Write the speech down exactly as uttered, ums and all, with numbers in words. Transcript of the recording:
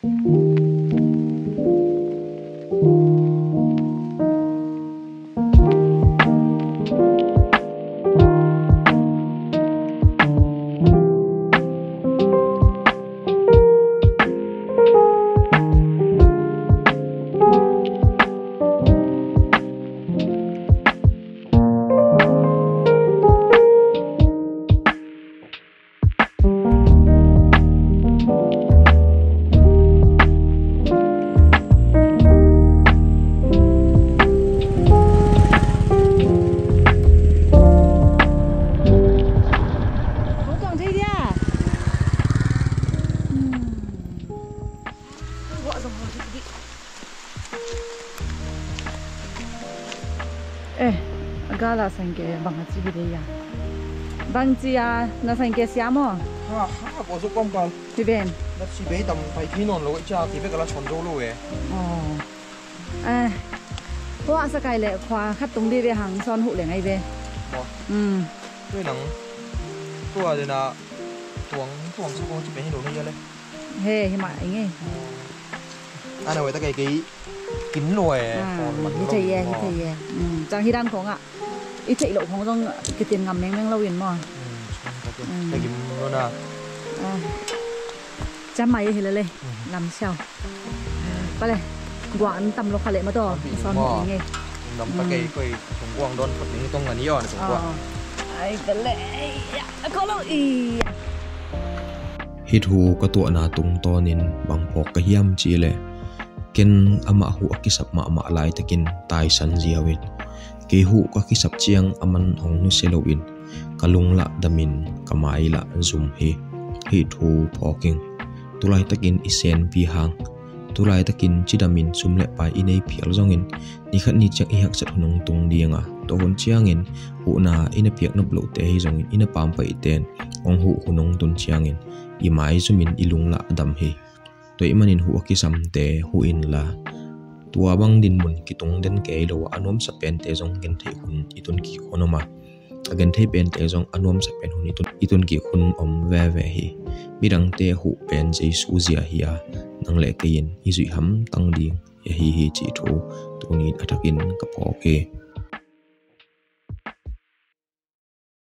Hong tuang thei dia. Hmm. Ruah zong hong thei dih. Eh, a gala sangke bang a ci hi de ya. Bang ci a na sangke sia maw? Ha, ha, ko zuk pam kal. Ci ben. Na ci bei tam pai thei nawn lo i ci a, ci bek a la sawn zo lo e. Oh. Eh, tua sa kai le khua khat tung di ve hang sawn huh le ngai ve. Maw. Hmm. Tua nang. Tua de na tuang, tuang sa ko ci ben hi lo na ya le. He, hi mah ing e. Ana wei ta kei kei kin lua e. Ah, hi thei e, hi thei e. Mm, cang hi dan khong ah. I theih loh khong zong kitin ngam mengmeng lo in maw. Mm, mm. Ka gim lo na. Ah. Cam mai hi le le. Mm. Lam siau. Pale. Guan tam lo kha le ma to. Son maw. Ing e. Nam ta kei koi tung guang don phot ning tong ngani yo na tung guang. Ai ka le. Ya, ko lo i. Hih thu ka tuahna tungtawnin bang phawk ka hiam cih leh, ken amah huh a kisap mahmah laitakin taisan ziau in, kei huh ka kisap ciang aman hong nusia loin, ka lung lah damin ka mai lah zum hi. Hih thu phawk ing. Tulaitakin i senpi hang, tulaitakin cidamin sum le pai i nei phial zongin, nikhat ni ciang i haksat hun hong tung ding a, tua hun ciangin huhna i na piak nop lohte hi zongin i na pampaihte in hong huh hun hong tun ciangin i maizumin i lung lah dam hi. Tua ahih manin huh a kisamte huh inla, tua bang dinmun kitung den kei lo a, a nuamsa pente zong gentheih hun i tun kik hun om a, a genthei pente zong a nuamsa pen hun i tun, i tun kik hun om veve hi. Midangte huh pen Jesu zia hi a, nang le kei in i zuih hamtang ding hi ahi hi cih thu tuni-in a thakin ka phawk hi.